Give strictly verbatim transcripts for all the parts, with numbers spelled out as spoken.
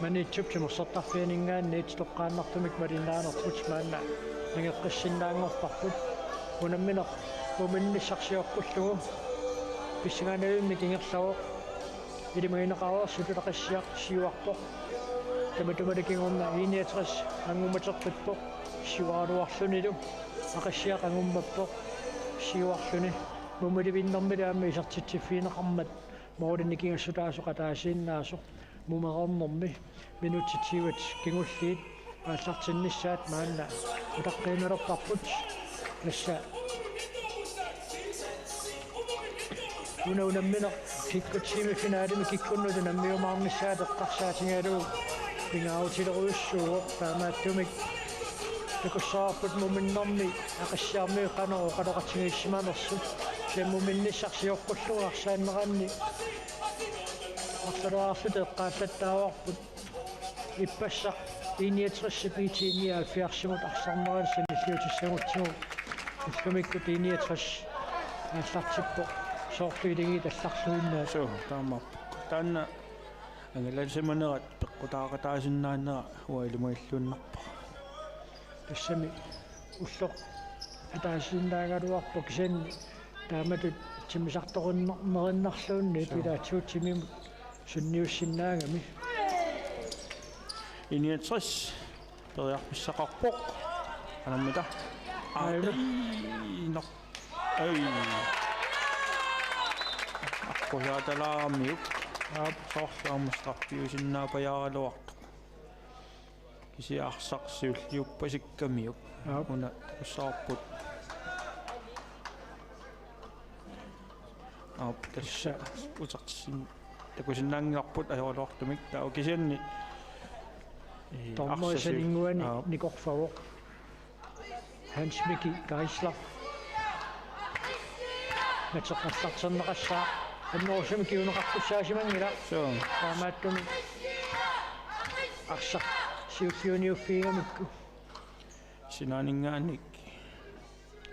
Maniitsup timersortarfianinngaanniit toqqaannartumik malinnaanerput maanna nangeqqissinnaanngorparput. Unammineq muminnissarsiorpullugu pissanganavimmi ingerlavoq. Ilimagineqareersutut Aqissiaq siuarpoq. Tamatumali kingorna I niogtres angummateqqippoq. Siuaraluarlunilu Aqissiaq angummappoq siuarluni. Mumilivinnermilu aamma isertitsiffigineqarmat måli nikingassutaasoq ataasiinnaasoq mumereernermi minutsit tyvet kingulliit aallartinnissaat maanna utaqqiinnalerparput. Tassa una unammineq kikkutsimi finalimi kikkunnut unammiumaarnissaat eqqarsaatigalugu pingaarutilerujussuuvoq. Taamaattumik takussavarput muminnermi Aqissiarmiut qanoq oqaloqatigiissimanersut. Kisianni muminnissarsiorpullugu arsaanneranni arlaleriarluta eqqaallattaavarput. Ippassaq I niogtres B T nioghalvfjerdsimut arsarnerani sanilliutissagutsigu ullumikkut I niogtres aallartippoq soorlu iligiit allarluinnaat. Suu, taamaappoq. Taanna angalasimanerat peqqutaaqataasinnaanera uanga ilimagilluinnarpara. Tassami ulloq ataasiinnaagaluarpoq kisianni taamatut timmisartoqarnerinnarluunniit. Suu. Ilaatigut timimut sunniussinnaagami. I niogtres periarfissaqarpoq. Qanormita? Aina. Ai, no. Ai. Aqqusaatalaaramiuk. Aap. Soorlu aamma straffiusinnaapajaaraluartoq. Kisianni arsaq siulliuppasikkamiuk. Aap. Una takussavarput. Aap, tassa utertissin-, takusinnaanngilarput ajoraluartumik. Taava kisianni, ee, dommeri arsaq siu-, saninnguani, aap, nikorfavoq. Hans Miki Geisler. Nateqqallarterneqassaaq. Annerusumik kinguneqartussaasimanngilaq. Suu. Taamaattumik arsaq siulliuniuffigigamikku. Sinaaninngaanniit.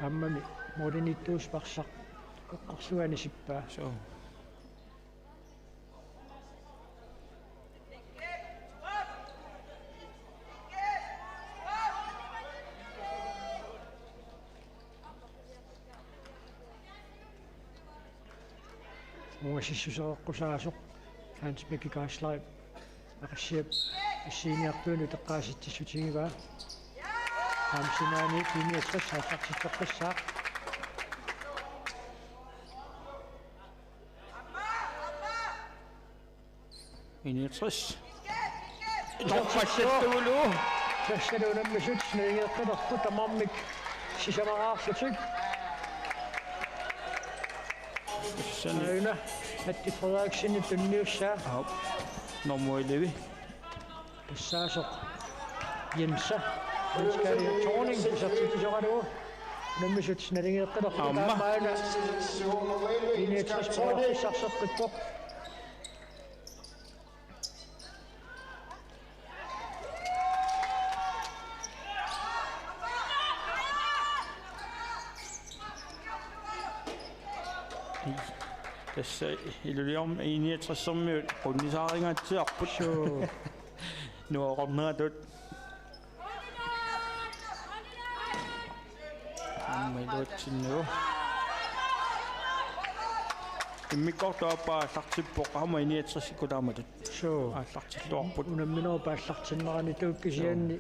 Aammami målimiittuusarput arsaq eqqorlugu anisippaa. Suu. Uunga sissusereqqusaasoq Hans Miki Geisler Aqissiap assiiniartuinut eqqaasitsissutigivaa. Aamma sinaani I niogtres aallartitseqqissaaq. I niogtres. Torpassattugulu. Tassalu unammisut naligeeqqilerput tamarmik sisamaraarlutik. Tassani. Aina Matti Frederiksenip tunniussaa. Aap. Nummer elleve. Tassaasoq Jensa. Jensa Thorning isertitsisoqalugu. Unammisut naligeeqqilerput. Aamma. Taamaana. I niogtres periarfissarseqqippoq. Tassa Ilulissarmi I niogtressermiut qunnisaarigaatsiarput. Suu. Nuaqorneratut. Aamma iluatsinnagu. Immikkoortup aappaa aallartippoq aamma I niogtres-ikkut taamatut. Suu. Aallartilluarput. Unamminerup aallartinnerani tuukkisianni.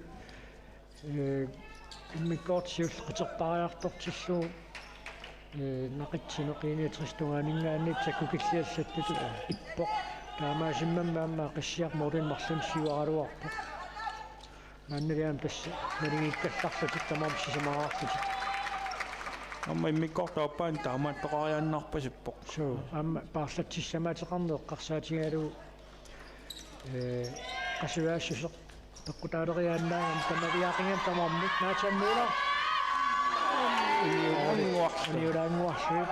Suu. Ee, immikkoortoq siulleq qiterpariartortillugu, ee, naqitsineq I niogtres tungaaninngaanniit sakkukilliallattutut ippoq. Taamaasimmammi aamma Aqissiaq målinik marlunnik siuaraluarpoq. Maannali aamma tassa naligiikkallarlutik tamarmik sisamaraarlutik. Aamma immikkoortup aappaani taamaattoqariaannarpasippoq. Suu, aamma paarlatsissamaateqarneq eqqarsaatigalugu. Ee, qasujaassuseq peqqutaaleriaannaagami tamaviaaqigaanni tamarmik Nathan Møller. Uniulaannguarlugit. Uniulaannguarlugit.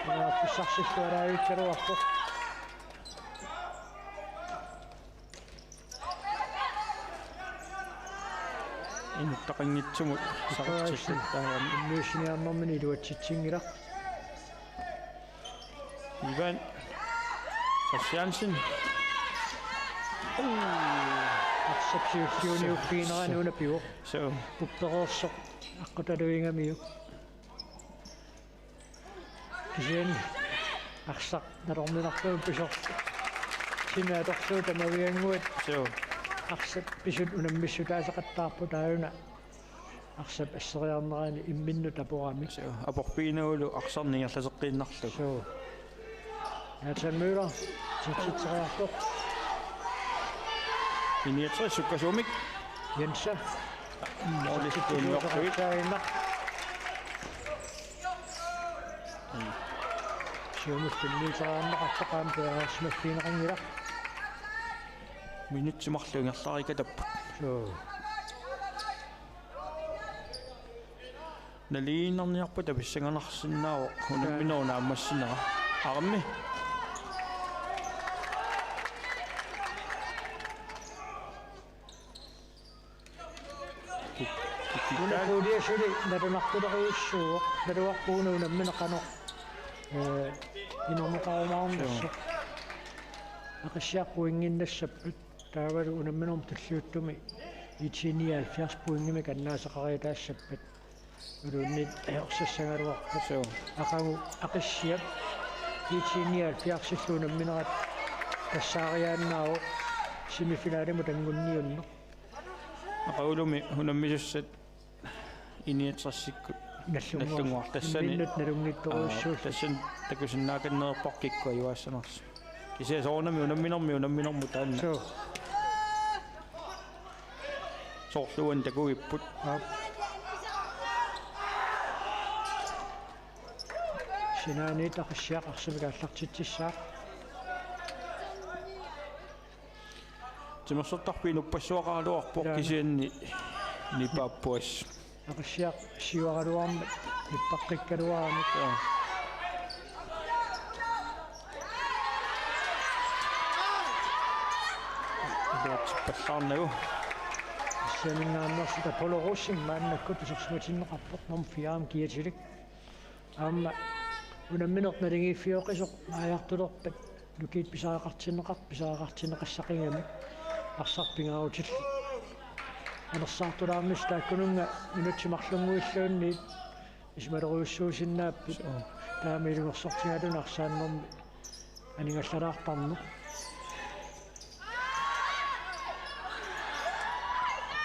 Periarfissarsilluaraavikkaluarpoq. Inuttaqanngitsumut saritsilluttaagami. Unnuissiniarnermini iluatsitsinngilaq. Ivan Christiansen. Siulliuniuppiginerani una pivoq. Suu. Uppereersoq aqqutaluigamiuk. Kisianni arsaq nalorninarlugu pisoq. Simi atorlugu tamaviannguit. Suu. Arsap pisut unammissutaasaqattaarput taanna. Arsap asseriarnerani imminnut taporami. Suu, aporfiginagulu arsarneq ingerlateqqiinnarlugu. Suu. Nathan Møller, titsiteriarpoq. I niogtres sukkasuumik. Jensa. Målistut nuartuit. Saaginnaq. Siumut tunniuteriarneqartoq aamma periarfissimaffigineqanngilaq. Minutsit marluk ingerlarikatapput. Suu. Naligiinnarniarpata pissanganarsinnaavoq unamminerup naammassinera. Armi. Una puulia suli nalunartulerujussuuvoq, naluarpuguna unammineq qanoq, ee, inorneqarumaarnersoq. Aqissiaq pointinnginnassapput, taavalu unamminermi tulliuttumi I T nioghalvfjerds pointimik annaasaqariataassappat. Uluunniit ajorsissagaluarpoq. Suu. Aqagu Aqissiap I T nioghalvfjerdsillu unamminerat tassaariaannaavoq semifinalimut anngunniunneq. Aqagulumi unammisussat I niogtresikkut. Nallunnguar-, nallunnguar tassani. Imminnut nalunngitsorujussuullutik. Aa, tassani takusinnaakanneerpoq kikkut ajugaassanersut. Kisianni soorunami unamminermi unamminermut taanna. Suu. Soorlu uani takugipput. Aap. Sinaaniit Aqissiaq arsamik aallartitsissaaq. Timersortarfik inuppassuaqaraluarpoq. Ilaana. Kisianni nipaappoq assut. Aqissiaq siuaraluarmat nippaqqikkaluaramik. Joo. Iluatsippallaarnagu. Assiaminngaanneersut Apollo Rosing maannakkut isersimatinneqarpoq, nummer fire-mik kiatilik. Aamma unammineq naligiiffioqisoq naajartulerpat nukiit pisariaqartinneqar-, pisariaqartinneqassaqigami arsaq pingaarutillit. Anersaartulaarnissaq taakkununnga minutsit marlunnguilluunniit isumalerujussuusinnaapput. Suu. Taama ilungersortigaluni arsaannermi aningallalaartarneq.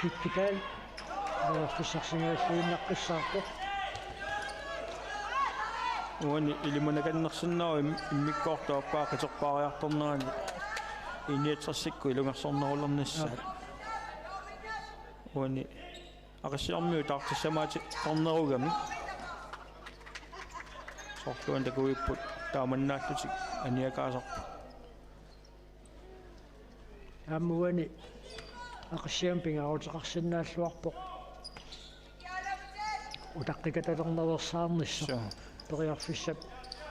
Kikkitaal periarfissarsinnaalluinnaqqissaarpoq. Uani ilimanaakannersinnaavoq im-, immikkoortup aappaa qiterpaariartornerani I niogtresikkut ilungersornerulernissaat. Aap. Uani Aqissiarmiut taartissamaatittornerugami. Soorlu uani takugipput taamannaallutik aniakaasarput. Aamma uani Aqissiami pingaaruteqarsinnaalluarpoq utaqqikatalernaveersaarnissaq. Suu. Periarfissap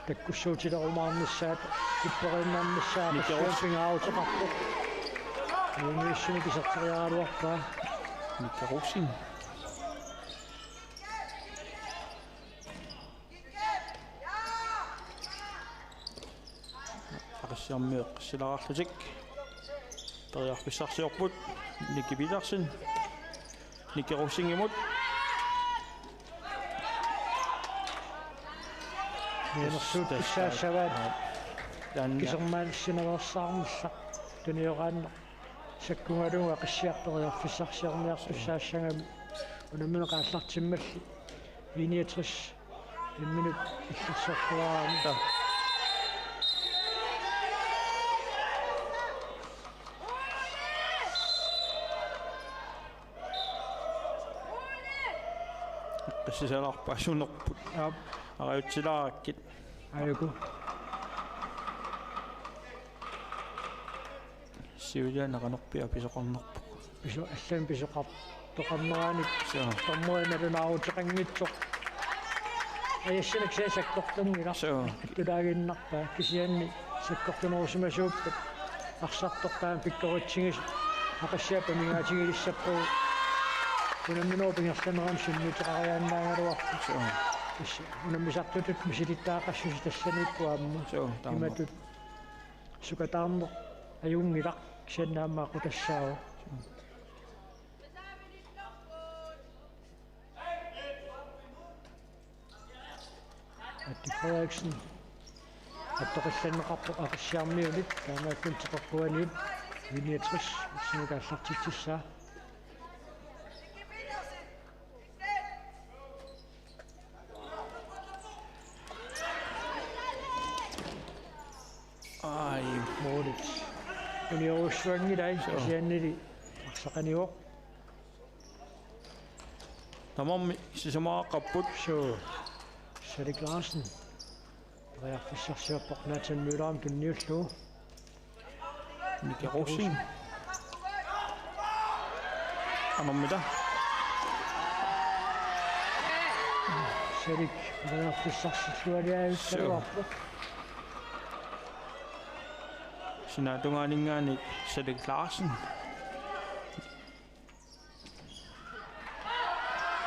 takkussuutilerumaarnissaata upperiinnarnissaa Nikke Aqissiami Rosing. Pingaaruteqarpoq. Uunniissunik iserteriaraluarpaa. Nikke Rosing. Aqissiarmiut eqqissilaraarlutik. Periarfissarsiorput. Nikke Petersen. Nikke Rosingimut. Mianersuuppissaassavaat. Taanna. Kisermaalissinaveersaarnissaq. Tunioraanneq. Sakkugalugu Aqissiaq periarfissarsiorniartussaassagami unammineq aallartimmalli I niogtres imminut illersorluarami. Taa. Eqqissisalaarput sunerput. Aap. Arajutsilaarakkit. Ajuku. Siuliani qanorpiaq pisoqarnerpoq. Piso-, allamik pisoqartoqarneranik. Suu. Dommerit nalunaaruteqanngitsoq. Ajassineq kisianni sakkortunngilaq. Suu. Attulaaginnarpaa kisianni sakkortunerusimasuuppat. Arsartoq taama pikkoritsigisoq. Aqissiap amigaatigilissappagu. Unamminerup ingerlanerani sunniuteqariaannaagaluarpoq. Suu. Tassa unammisartutut misilittagaqassuseq tassaniippoq aamma. Suu, taama. Imatut sukataarneq ajunngilaq kisianni aamma aqutassaavoq. Atti Frederiksen. Attoqqillanneqarpoq Aqissiarmiunit, taamaattumik teqeqquaniit I niogtres, ussini aallartitsissaa. Ai, målit. Uniorsuanngilai, suu, kisiannili arsaq anivoq. Tamarmik sisamaqarput. Suu. Salik Larsen. Periarfissarsiorpoq Nathan Møllerimut tunniullugu. Miki Rosing. Anormita. Salik periarfissarsilluariaavik, suu, taluarpoq. Sinaatungaaninngaanniit Salik Larsen.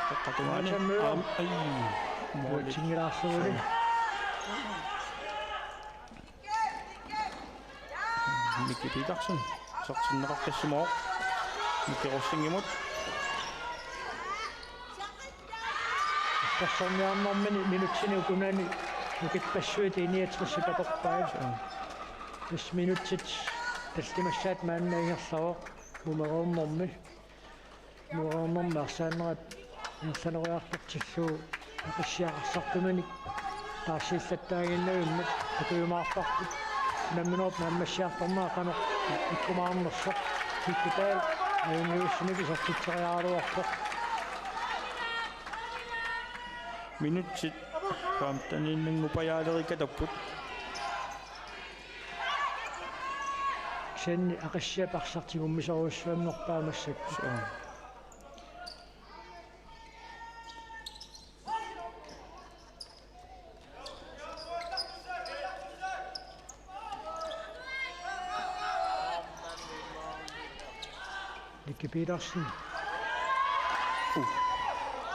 Taqqatumaani. Aam, ai. Målitsingilaarsuuli. Miki Petersen. Sortinneqartassimavoq. Miki Rosingimut. Tassorniarnermini minutsini ukunani nukippassuit I niogtres atorpai. Tassa minutsit tallimassaat maanna ingerlavoq. Mumereernermi. Mumereernermi arsaannerat ingerlaneriartortillugu Aqissiaq arsartuminik taarsiillattaaginnavimmat takujumaarparput. Unamminerup naammassiartornera qanoq ikkumaarnersoq. Kikkutaal ajunngivissumik isertitseriaraluarpoq. Minutsit femteniinnanngupajaalerikatapput. Kisianni Aqissiap arsaq tigummisorujussuanngorpaa massakkut. Suu. Miki Petersen. Uh.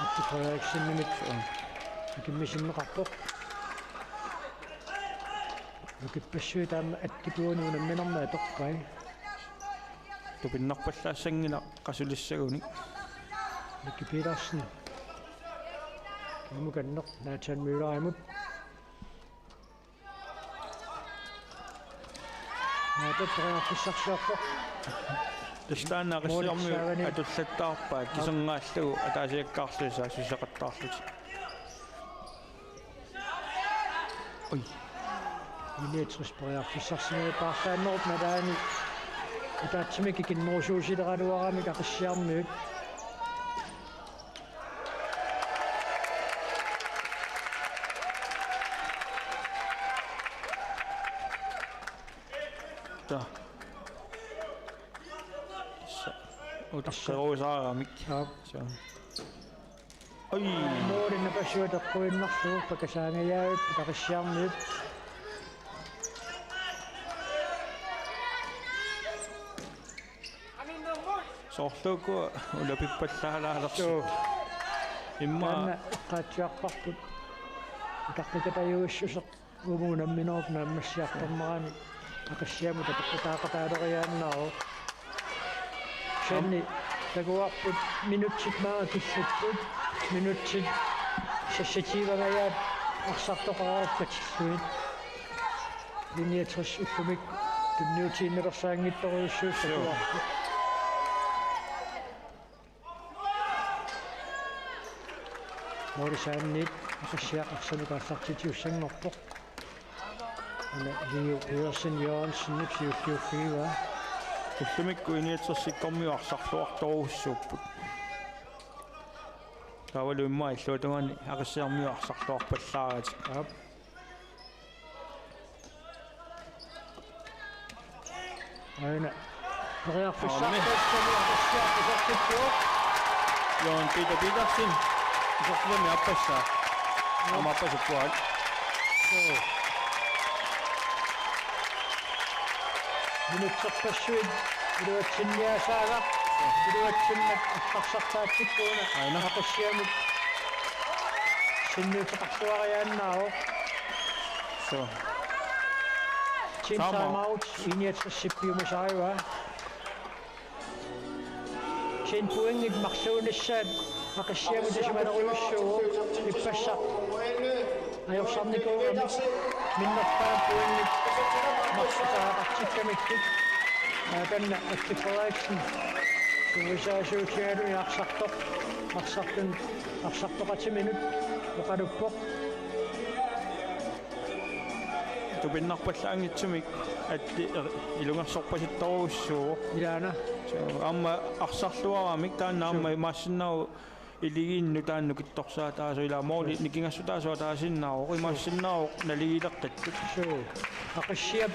Atti Frederiksenimit. Ikimmisinneqarpoq. Nukippassuit taama Attip uani unamminermi atorpai. Tupinnarpallaassanngilaq qasulissagunik. Miki Petersen. Kimukanneq Nathan Møllerimut. Naatut periarfissarsiorpoq. Tassa taanna Aqissiarmiut målitsaavani atullattaarpaat, aap, kisernaallugu ataasiakkaarlutik saassussaqattaarlutik. Oj. I niogtres periarfissarsiorpoq arsaannerup nalaani ataatsimik ikinnerusuusileraluaramik Aqissiarmiut. Ta. Sa-, utaqqeruusaaramik. Aap. Sa-. Oj. Målip napassuaq eqquinnarlugu pakasaangajaavik Aqissiarmiut. Soorlu uku ulapippallaalaalersi. Suu. Immaqa taanna eqqaatsiarparput. Utaqqikatajuissuseq uumuup namminerup naammassiartornerani Aqissiamut tapeqqutaaqataaleriaannaavoq. Kisianni takuarput minutsit maanga killipput, minutsit seksogtyve-nngajat arsartoqarpatillugit. Linje tres ullumi tunniutiinnarsaanngitsorujussuussaguarput. Suu. Målisaanniit Aqissiaq arsamik aallartitsissanngorpoq. Una Leo Pedersen Jørgensenip siulliuffigivaa. Ullumikkut I niogtres-ikkormiut arsarluartorujussuupput. Taavalu immaqa illuatungaani Aqissiarmiut arsarluarpallaaratik. Aap. Aana. Periarfissaq. Aamma. Aqissiaq isertittuuvoq. Jørgen Peter Petersen. Isertitami aappassaa. Aamma aappasippuat. Suu. Minutserpassuit iluatsinniasaagaq. Iluatsinnak allarsartaatsikkuuna. Aana. Aqissiamut sinniuteqarluariaannaavoq. Suu. Team time out. Time out. I niogtres-ip piumasarivaa. Kisianni pointit marluunissaat Aqissiamut isumalerujussuuvoq ippassaq. Ajorsarnikuugami minnerpaamik pointit marluk saqartikkamikkit. Aakanna Alfred Frederiksen. Suusaasuutigaluni arsartoq. Arsartun arsartoqatiminut oqaluppoq. Tupinnarpallaanngitsumik atti ilungersorpasittorujussuuvoq. Ilaana. Aamma arsarluaramik taanna aamma imaassinnaavoq iligiinnut taanna nukittorsaataasoq ilaa mooli nikingassutaasoq ataasiinnaavoq imaassinnaavoq naligiileqqittut. Suu. Aqissiap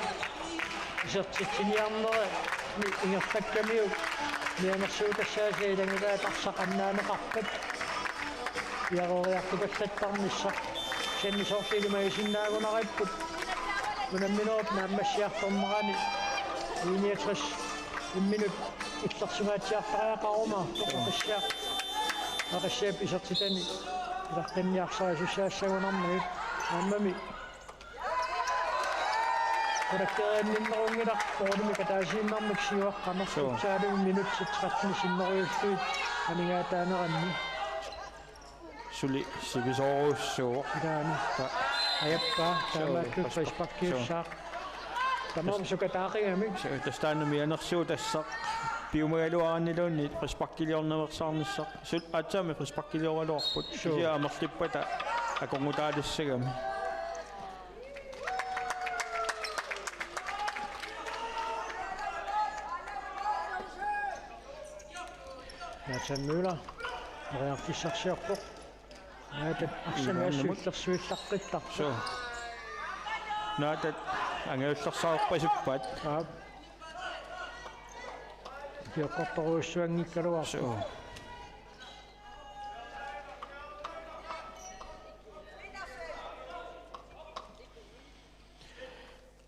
isertitsiniarnerani ingerlakkamiuk mianersuutassaasa ilanngutaa tarsaqannaaneqarpat. Piareeriartukallattarnissaq. Sanni soorlu ilimagisinnaagunaripput. Unamminerup naammassiartornerani I niogtres imminut illersugatsiartariaqaruma Aqissiaq. Aqissiap isertitani ilaqqinniarsarisussaassagunarmagit. Aammami qulakkeerinninneruunngilaq, målimik ataasiinnarmik siuaqqaneq. Suu. Futsaalimi minutsit tretten sinnerujullugit amigaataaneranni. Suli sivisoorujussuuvoq. Ilaana. Ta- Ajappaa, suu, taamaattoq frispark-, frisparkiussaaq. Suu. Tamarmik sukataaqigami. Suu, tassa taanna mianersuutassaq piumagaluaranniluunniit frisparkiliornaveersaarnissaq. Suli aatsaammi frisparkilioraluarput. Suu. Kisianni amerlippata akornutaalissagami. Nathan Møller, periarfissarsiorpoq. Naataat arsamik assut illersuillaqqittarpoq. Suu. Naataat angajullersaarpasippaat. Aap. Ikiortorujussuanngikkaluarpoq. Suu.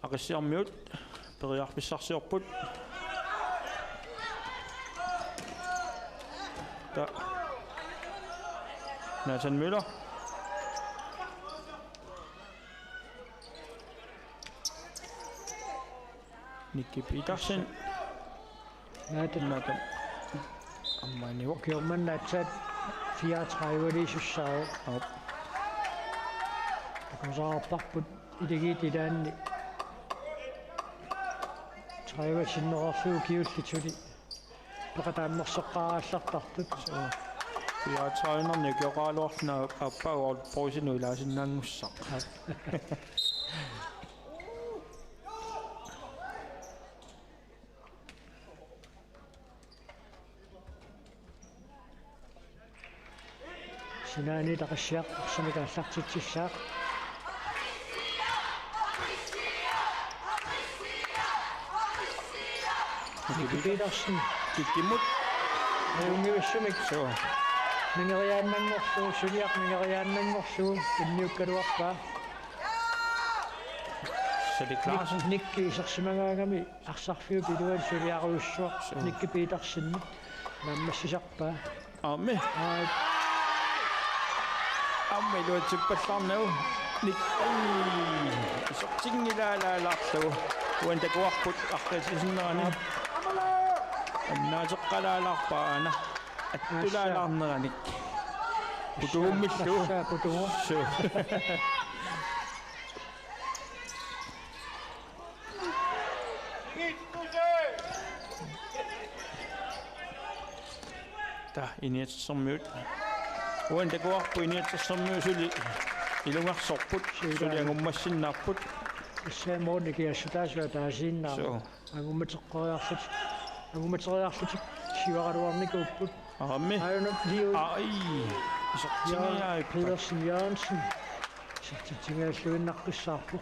Aqissiarmiut periarfissarsiorput. Ta- Nathan Møller. Nicky Petersen. Naataat. Naataat. Aamma anivoq. Ukioq manna aatsaat fireogtredive-liisussaavoq. Aap. Takusarparput iligiit ilaanni tredive sinnerarfiup ukiullit suli peqataammersoqqaarallartartut. Suu. Fireogtredive-nerni ukioqaraluarluni aappaagu Olbroisinut ilaasinnaanngussaq. Aap. Sinaaniit Aqissiaq arsamik aallartitsissaaq. Nicky Petersen. Kikkimut. Ajunngivissumik. Suu. Mingeriaannanngorlugu, suliaq mingeriaannanngorlugu, tunniukkaluarpaa. Salik Larsen. Nik-, Nicky isersimagaangami arsarfiup iluani suliarujussuaq. Suu. Nicky Petersen naammassisarpaa. Aammi. Aap. Aamma iluatsippallarnagu. Nik-, ai. Isertinngilaalaalaarlugu. Uani takuarput aqqutissinnaanerani. Aap. Annaateqqalaalaarpaa aana. Attulaalaarneranik. Putugummillu. Tassa putugu. Suu. Ta, Iniatsisarmiut. Uani takuarput Iniatsisarmiut suli ilungersorput. Suu. Suli angummassinnaapput. Tassa måli nikiassutaasoq ataasiinnaavoq. Suu. Angummateqqeriarlutik, angummateriarlutik siuaraluarnikuupput. Aammi. Aajuna Liu. Ai. Isertitsiniaippat. Pedersen Jørgensen. Isertitsiniaalluinnaqqissaarpoq.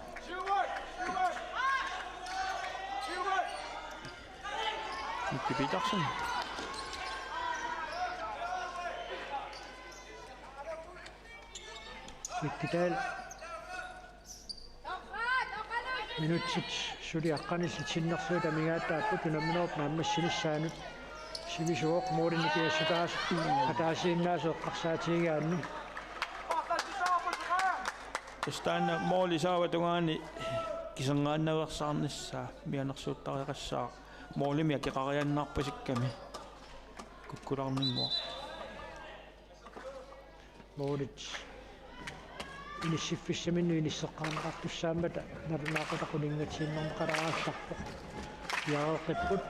Nicky Petersen. Nicky Dahl. Minutsit suli aqqaneq-marluk sinnerlugit amigaataapput unamminerup naammassinissaanut. Sivisuumik måli nikiassutaasoq ataasiinnaasoq eqqarsaatigigaanni. Tassa taanna måli saavat tungaani kiserngaannaveersaarnissaa mianersuuttariaqassaaq. Målimik akeqariannaarpasikkami. Kukkularninnguaq. Målit inissiffissaminnut inisseqqaarneqartussaammata nalunaaqutaq uninngatiinnarneqalaallarpoq. Piareeqqipput.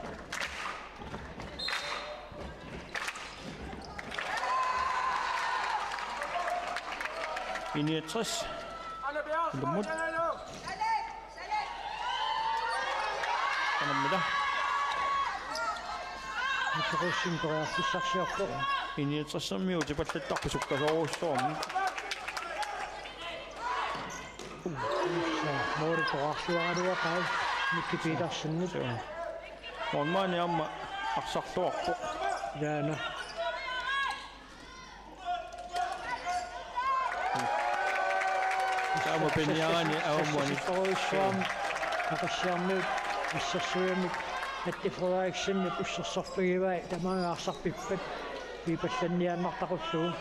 I niogtres. Ilummut. Qanormita. Mikkel Rosing periarfissarsiorpoq. I niogtressermiut tipallattarput sukkasoorujussuarmik. Måli toqqarluaraluaqaaq Mikki Petersenip. Målmandi aamma arsarluarpoq. Ilaana. Taama piniarani aamma. Torujussuarmik Aqissiarmiut assersuimik Mette Frederiksenip ussersorfigivai tamaanga arsarpippat piipallanniaannartaqullugu.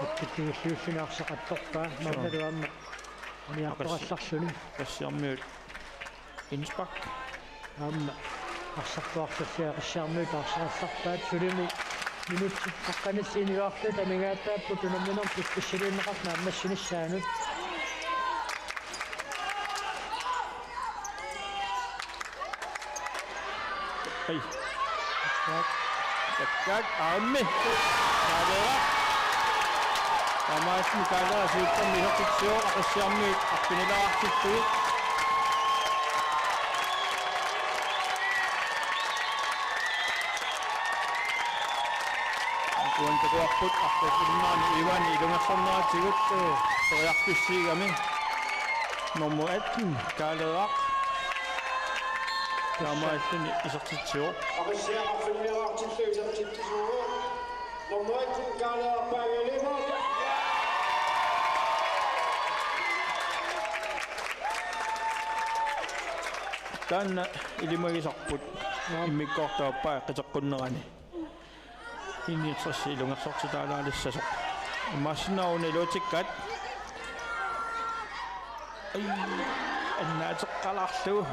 Akkitigilluulluni arsaq attorpaa maannalu aamma uniartorallarluni. Aqissiarmiut indspark. Aamma arsartuarsalli Aqissiarmiut taarserallarpaat sulimi minutsit aqqanillit iluartut amigaataapput unamminermi piffissaliunneqartut naammassinissaanut. Ai. Takkaak. Takkaak, aammi. Kaaleeraq. Taamaasilluni Kaaleeraq siullermik isertitsivoq Aqissiarmiut arfinilaartipput. Uantakuarput arfininnaani Ivani ilungersorneratigut periarfissiigami. Nummer atten, Kaaleeraq. Taamaasilluni isertitsivoq. Aqissiaq arfinilaartillugu isertitsisuuvoq. Nummer atten, Kaaleeraq Paavili. Taanna ilimagisarput. Immikkoortup aappaa qiteqqunnerani. I niogtres ilungersortitaalaalissasoq. Imaassinnaavoq una iluatsikkaat. Ai, annaateqqalaarlugu.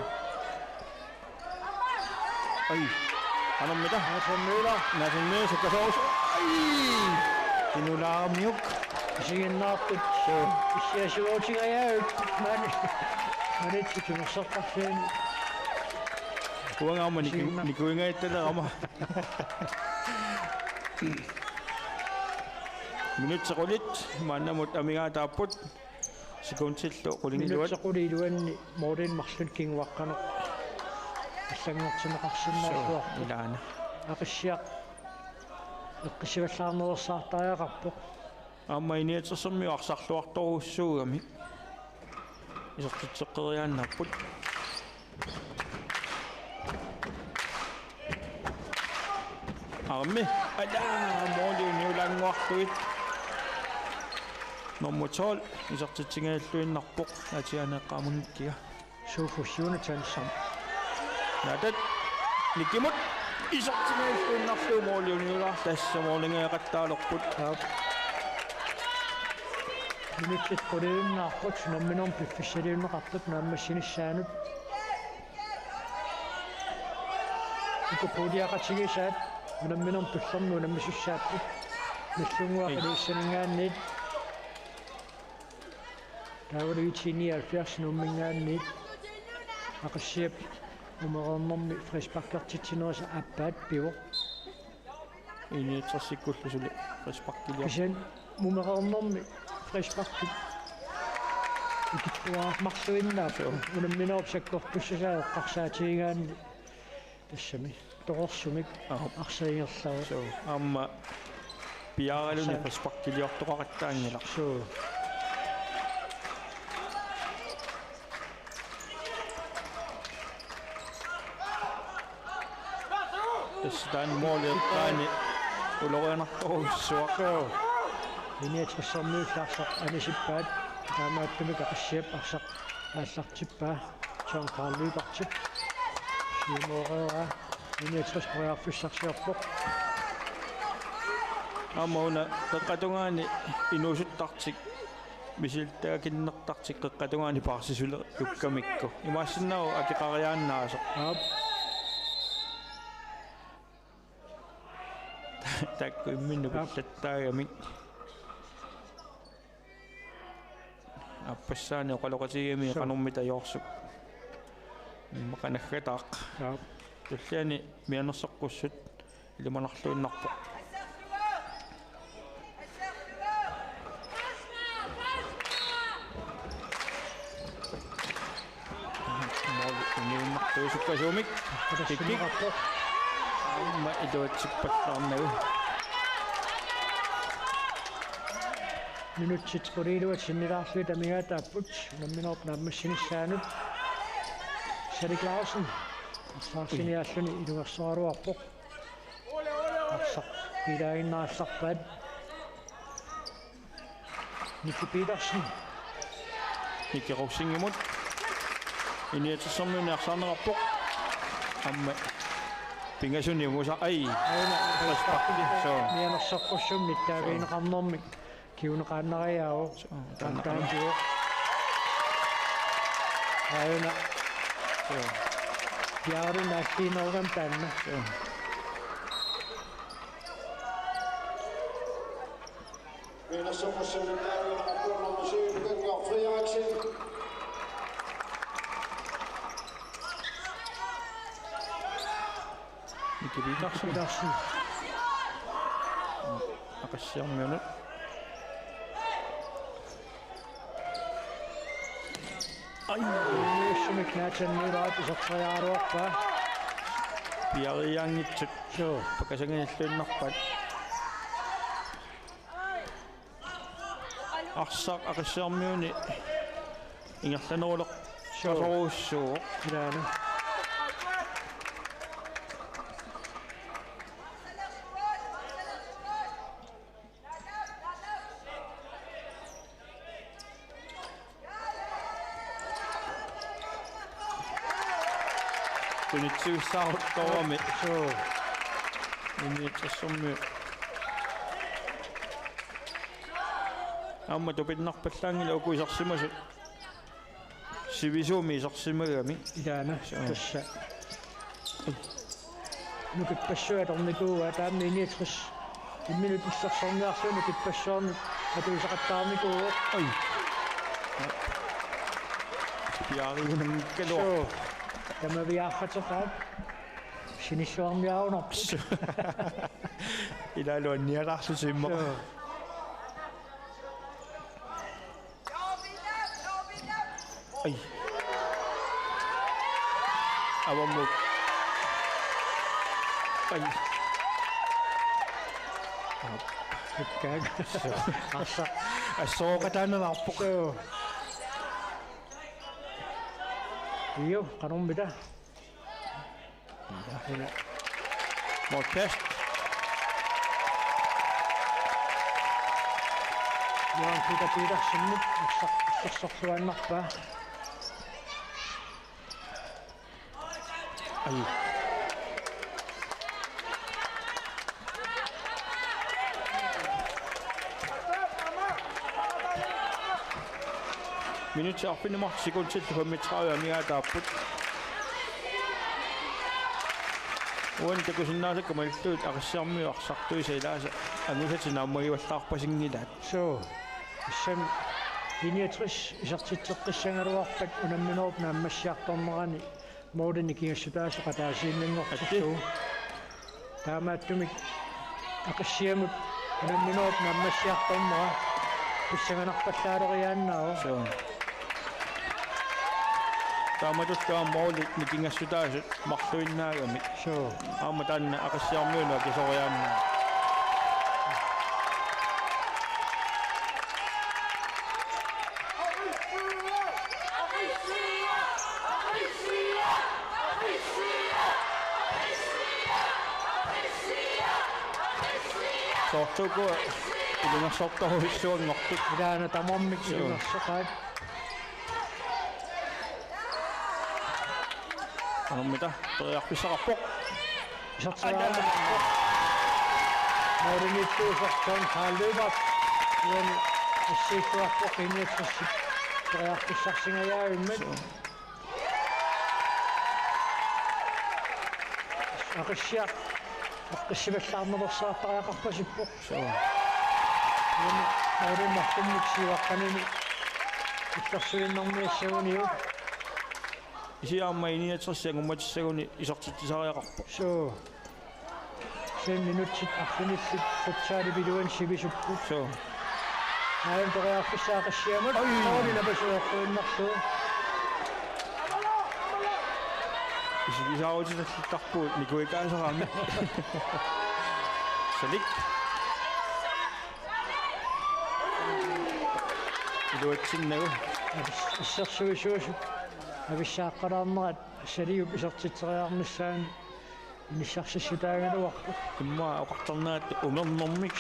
Ai, qanormita? Naasanngiila. Naasanngiila sukkasoorujussuaq. Ai! Kinulaarmiuk. Isiginnaartut. Suu. Issiasiuutigajaavit. Mani. Manitsi timersortarfiin. Uangaarma niku-, isiginna-, nikuingajattalerama. Minutsit qulit maannamut amigaataapput. Sekundillu qulingiluat. Minutsit qulit iluanni målinik marlunnik kinguaqqaneq allanngortinneqarsinnaasuarpoq. Suu, ilaana. Aqissiaq eqqissavallaarnerusaartariaqarpoq. Aamma I niogtressermiut arsarluartorujussuugami. Isertitseqqeriaannarput. Aammi, alaa, måli uniulaannguarlugu. Nummer tolv, isertitsigalluinnarpoq, Atianeeqqaamunngikkiga. Sofus Jonathansen. Natat, Nikimut, isertitsigalluinnarlugu måli uniulaarlugu, tassa målinngajaqattaalerput. Aap. Minutsit quliinnarput, unamminermi piffissaliunneqartut naammassinissaanut. Uku puuliaqatigisaat unamminermi tullermi unammisussaapput. Nallunnguaq Iliussaninngaanniit. Taavalu I T nioghalvfjerds Nuumminngaanniit. Aqissiap mumereernermi frisparkertitsinerisa aappaat pivoq. I niogtresikkullu suli frisparkiliorpoq. Kisianni mumereernermi frisparkit ikittuarmarluinnarpoq. Suu. Unamminerup sakkortussasaa eqqarsaatigigaanni tassami torersumik. Aap. Arsaq ingerlavoq. Suu. Aamma piaaraluni arsa- frisparkiliortoqaqattaanngilaq. Suu. Tassa taanna måli eqqaani ulorianartorujussuaq. Suu. I niogtressermiut arsaq anisippaat. Taamaattumik Aqissiap arsaq aallartippaa. John Karl Lybertip. Siumooreeraa. I niogtres periarfissarsiorpoq. Aamma una qeqqata tungaani inuusuttartik. Misilittagakinnertartik qeqqata tungaani paarsisuleriukkamikku. Imaassinnaavoq akeqariaannaasoq. Aap. Taakku imminnut, aap, pillattaagamik. Aappassaani oqaloqatigigamigit Suu. qanormita ajorsugut. Immaqa naggataaq. Jaa. Tulliani mianersoqqussut ilimanarluinnarpoq. Måli uniunnartuusukkasuumik. Kikkik. Aamma iluatsippallaarnagu. Minutsit quliiluat sinnilaarlugit amigaataapput unamminerup naammassinissaanut. Salik Clausen. Arsaq arsiniaalluni iluarsoraluarpoq. Arsaq piilaaginnarallarpaat. Nicky Petersen. Nicky Rosingimut. Inuiatersuarmiuni arsaarneqarpoq. Aamma pingasuni ungusa-, ai. Aana. Suu. Mianersoqqussummik nittaavigineqarnermik. Kiuneqaannariaavoq. Suu, taanna. Taanna. Aana. Suu. Piaarunaalliinerugami taanna. Suu. Nicky Petersen. Petersen. Aqassiarmiunut. Ai. Sumik Nathan Møller iserteriaraluarpaa. Piareersaanngitsut. Suu. Pakasannginnarluinnarpaat. Arsaq Aqassiarmiuni ingerlaneruleq. Suu. Qasorujussuuvoq. Ilaana. Tunitsivissaaruttorami. Suu. Inuiatersuarmiut. Aamma tupinnarpallaanngilaq uku isersimasut. Sivisuumik isersimagami. Ilaana. Suu. Tassa. Nukippassuit atornikuuaat aamma I-niogtres. Imminut illersorniarlugu nukippassuarnut atuisaqattaarnikuuvoq. Oj. Piareersaanngikkaluaq. Suu. Tamaviaarfaqaat. Sinissuarniarunarpoq. Suu. Ilaalu annialaarlutik immaqa. Suu. Ai. Avammut. Ai. Hikkaak. Arsaq. Assooqataannaarpoq. Suu. Io, qanormita. Målkast. Johan Peter Petersenip arsaq illersorluinnarpaa. Ai. Minutsit arfineq-marluk sekundillu femogtredive amigaataapput. Uani takusinnaasakka malillugu Aqassiarmiut arsartuisa ilaasa angusatik naammagivallaarpasinngilaat. Suu. Tassami I-niogtres isertitseqqissagaluarpat unamminerup naammassiartornerani målinik nikingassutaasoq ataasiinnanngortittugu. Atti. Taamaattumik Aqassiamut unamminerup naammassiartornera pissanganarpallaaleriaannaavoq. Suu. Taamatullu aamma målit nikingassutaasut marluinnaagamik. Suu. Aamma taanna Aqassiarmiunut akisoriaannaavoq. Soorlu uku ilungersortorujussuanngortut. Ilaana tamarmik. Suu. Ilungersoqaat. Qanormita periarfissaqarpoq. Isertitseriarlugu. Målimiittuusoq John Karl Løbert. Uani assiilluarpoq I-niogtresip periarfissarsingajaavimmat. Suu. Aqassiaq aqqissivallaarnersaartariaqarpasippoq. Suu. Uani målimi marlummik siuaqqanini. Illersuinnarniassaguniuk. Kisianni aamma I niogtres angummatissaguni isertitsisariaqarpoq. Suu. Sen minutsit arfinillit futsalip iluani sivisupput. Suu. Aajuna periarfissaa Aqissiamut. Oj. Måli napasueqquinnarlugu. Isigisaarutitallittarpugut nikuikaasarami. Salik. Iluatsinnagu. Is-, issersuisuusut avissaaqqalaarnerat Saliup isertitseriarnissaanut inissarsissutaagaluarpoq. Immaqa oqartarnerat umernermik.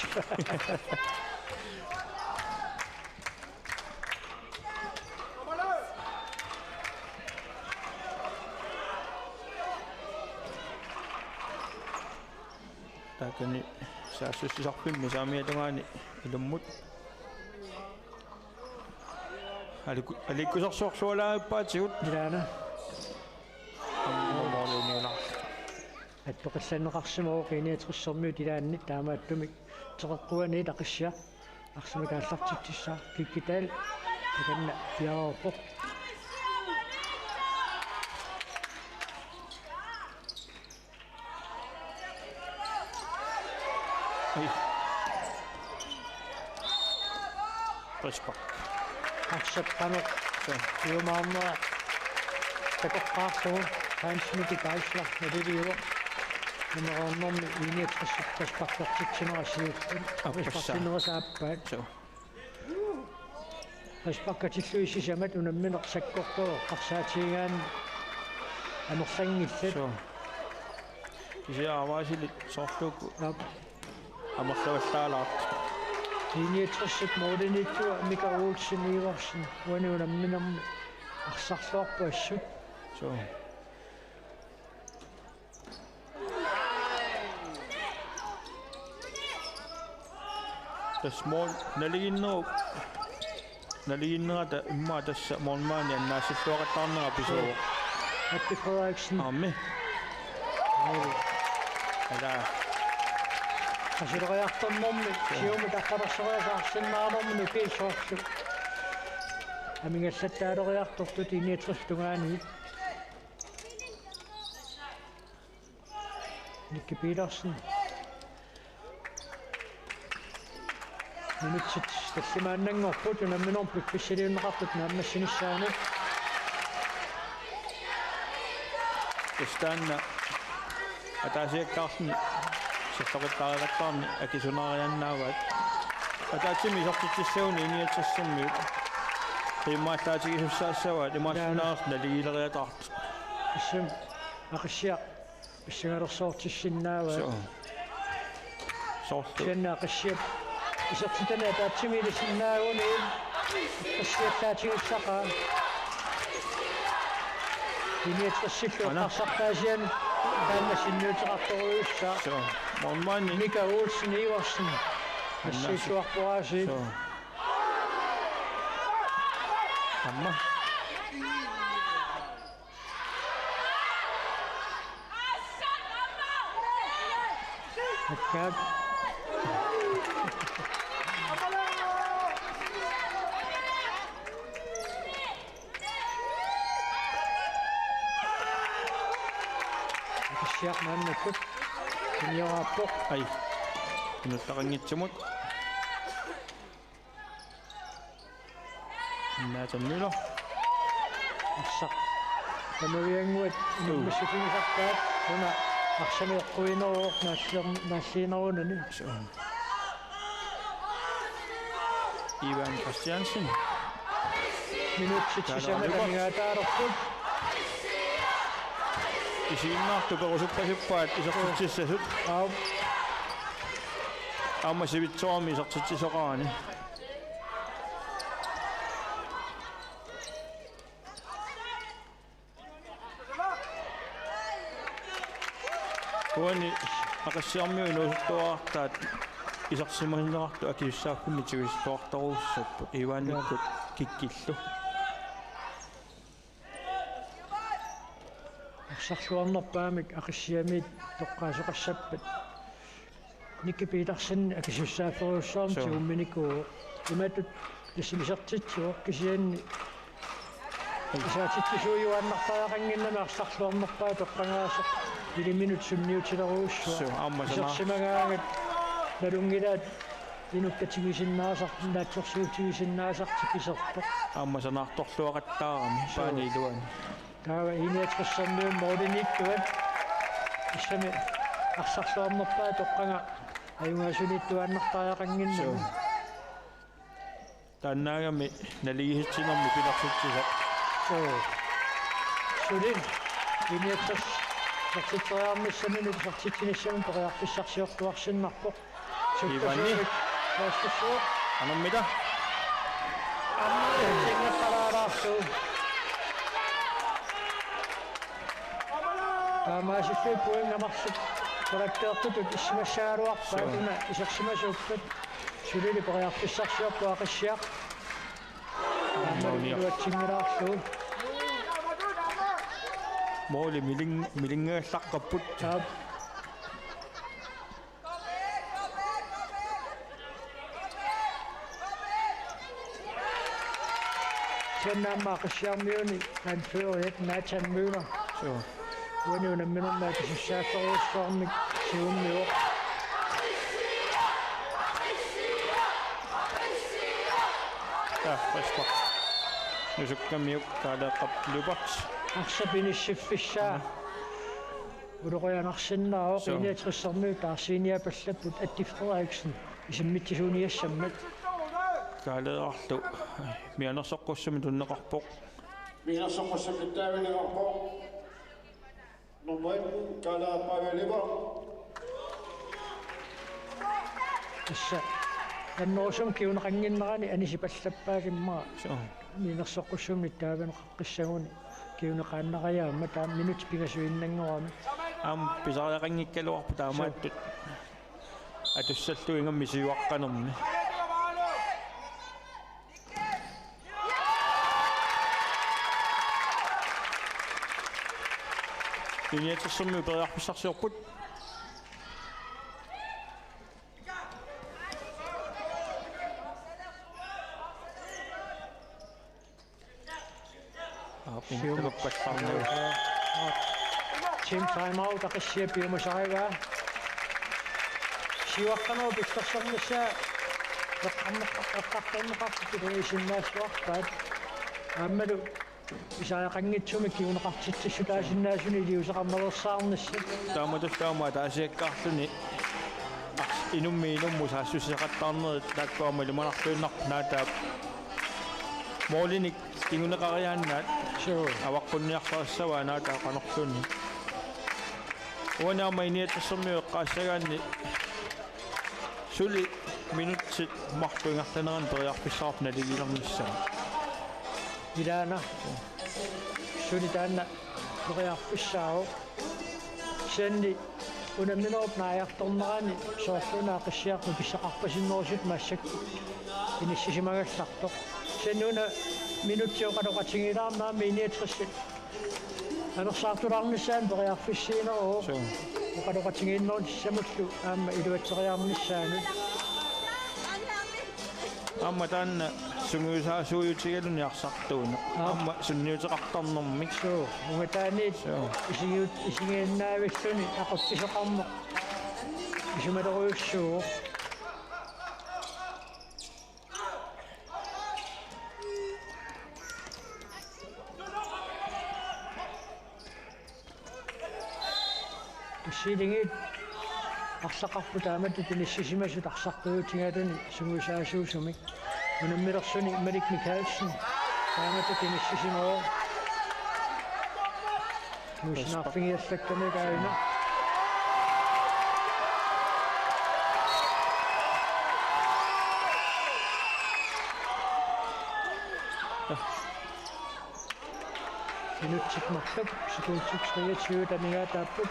Taakani saassussisarfimmi saamiata tungaani ilummut. Aliku-, aliikkusersuarlualaarpaatigut. Ilaana. Aamma måliuniunarlu. Attoqillanneqarsimavoq I niogtressermiut ilaanni taamaattumik teqeqquani Aqissiaq arsamik aallartitsissaaq. Kikkital takanna piareerpoq. Ej. Frispark. Arsaq qanoq. Suu. Iumaarnera takoqqaarlugu Hans Mikkel Geisler naliviuvoq. Nummer ornermi I niogtres frisparkertitsinera siulleq. Appassaa. Frisparkinera saappaat. Suu. Frisparkatillugit sisamat unammineq sakkortooq eqqarsaatigigaanni amerlanngillat. Suu. Kisianni avaasilit soorluukkut. Aap. Amerlavallaalaartut. I niogtresip målimiittuuvoq Mika Olsen Iversen. Uani unamminermi arsarluarpoq assut. Suu. Tassa mål naligiinnerup. Naligiinnerata immaqa tassa målmandi annaassilluaqattaarnera pisuuvoq. Matti Frederiksen. Aammi. Mål. Ala. Qasuleriartornermi siumut aqqanersoriasaarsinnaanermini piissuarlu. Amigallattaaleriartortut I niogtres tungaani. Nicky Petersen. Minutsit tallimaannanngorput unamminermi piffissaliunneqartut naammassinissaanut. Tassa taanna ataasiakkaarluni serloqittaariaqattaarneq akisunaariaannaavaat. Ataatsimik isertitsissaguni I niogtressermiut. Qiimmaallaatigisussaassavaat imaassinnaavoq naligiileriataartut. Assut Aqissiaq pissangalersoortissinnaavaat. Suu. Soorlu. Kisianni Aqissiap isertitani ataatsimik ilisinnaaguni Aqissiallaatigissaqaa. I niogtresillu Ana. Eqqarsarpaasiani taanna sinniuteqartorujussuuvoq. Suu. Målmandi. Mika Olsen Iversen. Anna. Nassiussuarpoq aasiit. Suu. Aamma. Akkaak. Aqissiaq maannakkut. Tunioraappoq. Ai. Inuttaqanngitsumut. Nathan Møller. Arsaq. Tamaviannguat. Uu. Massukigisarpaat. Una arsamik eqquineruvoq naallier-, naalliinerunani. Suu. Ivan Christiansen. Minutsit sisamat amigaataalerput. Isiginnaartut perusuppasippaat isertitsissasut. Aap. Aamma sivitsorami isertitsisoqarani. Uani Aqissiarmiut inuusuttuarartaat isersimasinneqartut akisussaaffinni tigusilluartorujussuupput Ivanikkut kikkillu. Arsarluarnerpaamik Aqissiamiit toqqaasoqassappat. Nicky Petersen akisussaafferujussuarmik. Suu. Tigumminikuuvoq. Imatut Tassa isertitsivoq kisianni. Isertitsisuujuaannartariaqannginnami arsarluarnerpaat toqqagaasoq. Iliminut sunniutilerujussuaq. Suu, aamma sana. Isersimagaangat nalunngilaat inukkatigisinnaasartik, naatsorsuutigisinnaasartik iserpoq. Aamma sanaartorluaqattaarami. Suu. Paani iluani. Taava I niogtresermiut målimiittuat. Tassami arsarluarnerpaat toqqagaq. Ajugaasuniittuaannartariaqannginnami. Suu. Taannaagami naligiissitsinermi pilersitsisoq. Suu. Suli. I niogtres isertitseriarnissamini isertitsinissamut periarfissarsiortuarsinnarpoq. Ivani. Sukkasuumik. Vaastussuup. Anormita. Aamma singaqqalaalaarlugu. Taamaasillugit pointit marluk. Karakteertutut issimassagaluarpaat. Suu. Una isersimasuuppat. Sulili periarfissarsiorpoq Aqissiaq. Aamma iluatsinngilaarlugu. Måli miling-, milingallaqqapput. Aap. Kisianni aamma Aqissiarmiuni anføreriat Nathan Møller. Suu. Uani unamminermi akisussaallerujussuarmik siummivoq. Ja, frispark. Nusukkamiuk Kaaleeqqap Lyberth. Arsap inissiffissaa. Uloqianarsinnaavoq. Suu. I niogtresermiut taarsiiniapallapput Atti Frederiksen isimmitsisuuniassammat. Kaaleeqqarlu mianersoqqussummik tunineqarpoq. Mianersoqqussummik taavineqarpoq. Nummer et, Kaaleeq Paavilivoq. Tassa annerusumik kinguneqannginnerani anisipallappaat immaqa. Suu. Mianersoqqussummik taavineqaqqissaguni kinguneqaannariaamma taama minutsit pingasuinnanngorami. Aamma pisariaqanngikkaluarpoq taamaattut. Suu. Atussallugu ingammik siuaqqanermi. I niogtresermiut periarfissarsiorput. Aap, siumut. Ingerlappallarnagu. Team timeout Aqissiaq piumasarivaa. Siuaqqanerup pillersornissaa eqqarneq-, eqqartorneqartut tuluisinnaalluarpaat. Aammalu pisariaqanngitsumik kinguneqartitsissutaasinnaasunik iliuuseqarnersaarnissaq. Taamatut taama ataasiakkaarluni inummit inummut saassussisoqattaarnerit taakku aamma ilimanarluinnarput Naataap. Målinik kinguneqariaannaat. Suu. Avaqqunniartarissavaa Naataap qanorluunniit. Uani aamma I niogtresermiut eqqaassagaanni suli minutsit marluk ingerlaneranni periarfissaqarpoq naligiilernissamut. Ilaana. Suli taanna periarfissaavoq. Kisianni unamminerup naajartornerani soorluuna Aqissiaq nukissaqarpasinnerusutut massakkut inissisimagallartoq. Kisianni una minutsit oqaloqatigiilaarneq aamma I niogtresit anersaartulaarnissaanut periarfissiineruvoq. Suu. Oqaloqatigiinnerunissamullu aamma iluatseriarnissaanut. Aamma taanna sungiusaasuujutigaluni arsartuuneq. Aap. Aamma sunniuteqartarnermik. Suu, ungataaniit. Suu. Isigiut-, isigiinnaavilluni aqutsisoqarneq isumalerujussuuvoq. Tussiilingiit arsaqarput taamatut inissisimasut arsartuutigaluni sungiusaasuusumik. Unammilersuni Malik Mikaelsen taamatut inissisimavoq. Nuusinaarfigiallakkami kaajuna. Minutsit marluk, sekundit treogtyve, der ligger der på.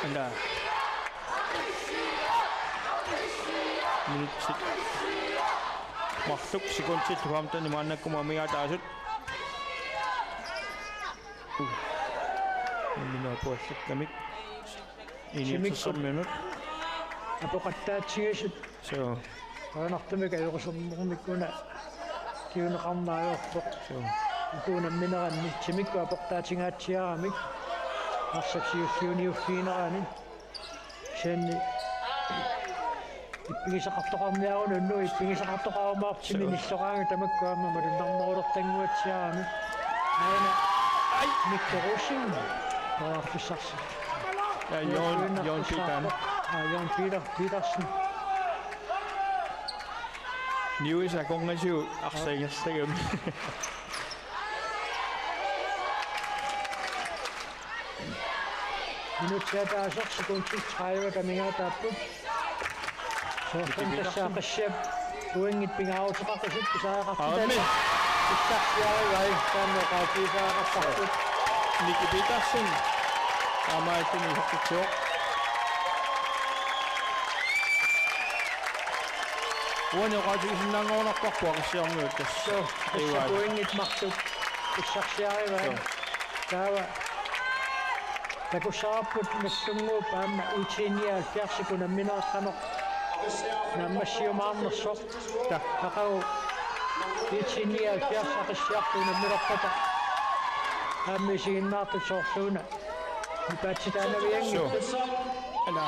Eller minutsit marluk, sekundit femten maannakkut amigaataasut. Uh. Minut puallakkamik. Initsersormiunut. Apoqattaatsigisut. Suu. Qujanartumik ajoqusernermik una kinguneqarneq ajorpoq. Suu. Uku unammineranni timikkut aportaatingaatsiaramik. Arsaq siulliuniuffiginerani. Kisianni ippigisaqartoqarniaruni unnuk ippigisaqartoqarumaarpoq timi. Suu. Nilloraangat tamakku aamma malunnarnerulertannguatsiarami. Aana. Ai. Mikke Rosing. Periarfissarsi. Ja, Jørgen, Jørgen Peter. Aa, Jørgen Peter Petersen. Niuisa akornasiu arsaq ingerlagami. Minutsit ataaseq sekundit tredive amigaataapput. Soorlu tassa Aqassiap pointit pingaaruteqaqisut pisariaqartut. Aammi. Pissarsiarivai taanna oqaatigisariaqartarput. Miki Petersen. Aamma ittuni isertitsivoq. Uani oqaatigisinnaanngorunarparput Aqassiarmiut tassa. Suu, tassa pointit marluk pissarsiarivai. Suu. Taava takussavarput Nagdlunguup aamma I T nioghalvfjerds unammineqarneq naammassiumaarnersoq. Taa. Aqagu I T nioghalvfjerds Aqassiartut unamminerpata aamma isiginnaartut soorluuna nipaatsitaanavianngitsut. Suu. Ala.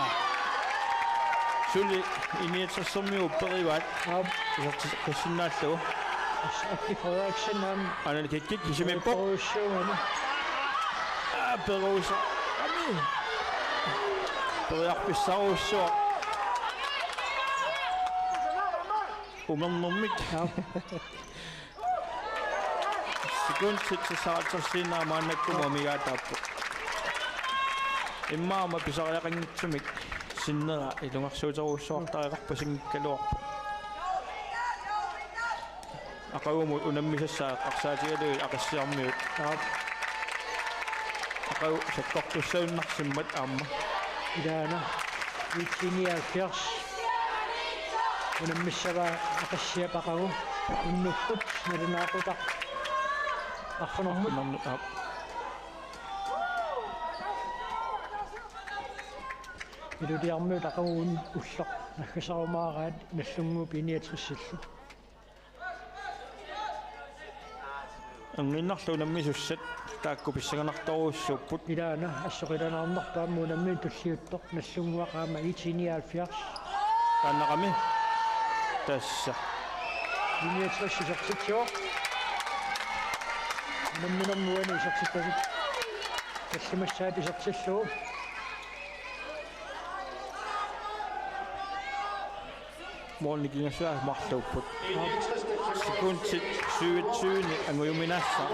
Suli I niogtresermiut upperivaat. Aap. Isertitseqqissinnaallugu. Aki Frederiksen aamma. Anani kikkit kisimiippoq. Periarfissarujussuugami. Aa, peruusa. Ami. Periarfissarujussuaq. Umernermik. Aap. Sekundit sisaatersiinaa maannakkut amigaataapput. Immaqa aamma pisariaqanngitsumik sinnera ilungersuuterujussuartariaqarpasinngikkaluarpoq. Aqagumut unammisassaa eqqarsaatigalugit Aqassiarmiut. Aap. Aqagu sakkortussagunnarsimmat aamma. Ilaana. I T nioghalvfjerds. Unammissavaa Aqassiap aqagu. Unnukkut nalunaaqutaq. Arfinermut. Arfinermut, aap. Ilulissarmiut aqagu un-, ulloq naggasarumaaraat Nagdlunguup I niogtresillu. Anginnarlu unammisussat taakku pissanganartorujussuupput. Ilaana assut qilanaarnarpoq aamma unammineq tulliuttoq Nagdlunguaq aamma I T nioghalvfjerds. Taannaqami. Tassa. I niogtres isertitsivoq. Unamminermi uani isertittasoq. Tallimassaat isertillugu. Målini kingassuaq marluupput. Sekundit syvogtyve angujuminaassaaq.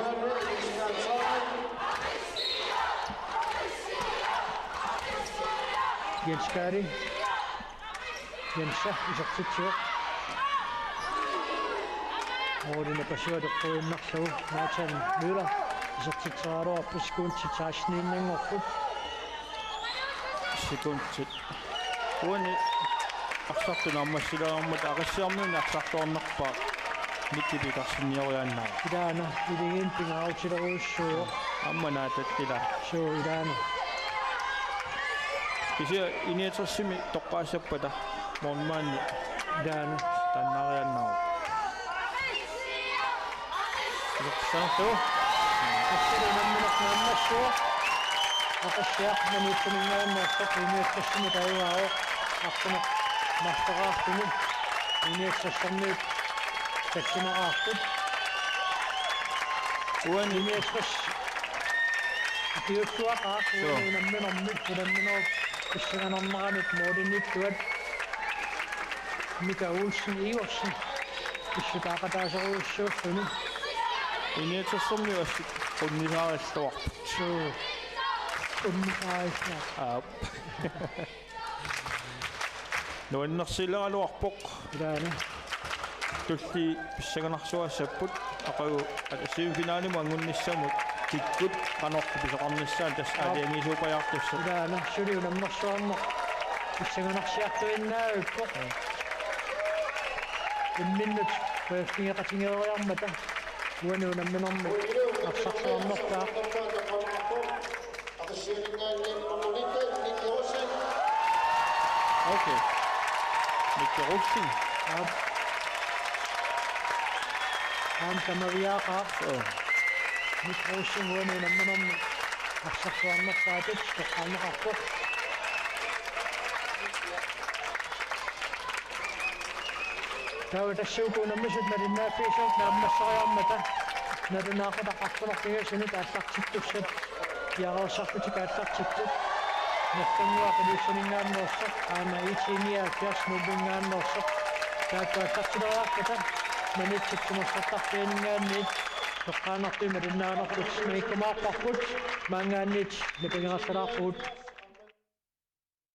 Jens Kari. Jensa isertitsivoq. Målini pasualeqquinnarlugu Nathan Møller isertitseraluarpoq sekundit seksteniinnanngorput. Sekundit. Uani arsartut naammassilaarmat Aqassiarmiuni arsartuarnerpaaq Miki Petersenioriaannaavoq. Ilaana iligiinnaq pingaarutilerujussuuvoq. Aamma naataat ila. Suu ilaana. Kisianni I niogtresimi toqqaassappata målmandi. Ilaana. Taannaariaannaavoq. Isertitseqarlugu. Assut unammineq naammassivoq. Aqassiaq minutsinninngaanneersoq I niogtresimi taagaavoq. Arfineq-marloraarluni. I niogtresermiut tallimaqqaartut. Uani I niogtres. Ikiuuttuaqaaq. Joo. Uani unamminermi, unamminerup pissanganarneranut målimiittuat. Mika Olsen Iversen. Pissutaaqataasorujussuulluni. I niogtresermiut assut unnisaarilluarput. Suu. Unnisaarilluarput. Aap. Nuannersileraluarpoq. Ilaana. Tulliit pissanganarsuassapput. Aqagu ata semifinalimut angunnissamut kikkut qanorlu pisoqarnissaat tassa. Aap. Aalajangiisuupajaartussat. Ilaana suli unammersuarneq pissanganarsiartuinnavippoq. Imminnut qujaffeqatigeeriarmata uani unamminermi arsartuarnerpaaq. Aqqassiaringaanniit nummer nitten, Nick Olsen. Okay. Aap. Aamma tamaviaaqaaq. Joo. Mit Rosing uani unamminermi arsartuarnerpaatut toqqaannaqarpoq. Taava tassa uku unammisut malinnaaffigisavut naammasseriarmata nalunaaqutaq arfineq-pingasunut aallartittussat piareersarlutik aallartittut. Naffannguaq Ilulissaninngaanneersoq, aamma I T nioghalvfjerds Nuumminngaanneersoq. Taakku aallartileriarpata Maniitsip timersortarfianinngaanniit toqqaannartumik malinnaanerput, naakkumaarparput, maanngaanniit nipangerallalaarpugut.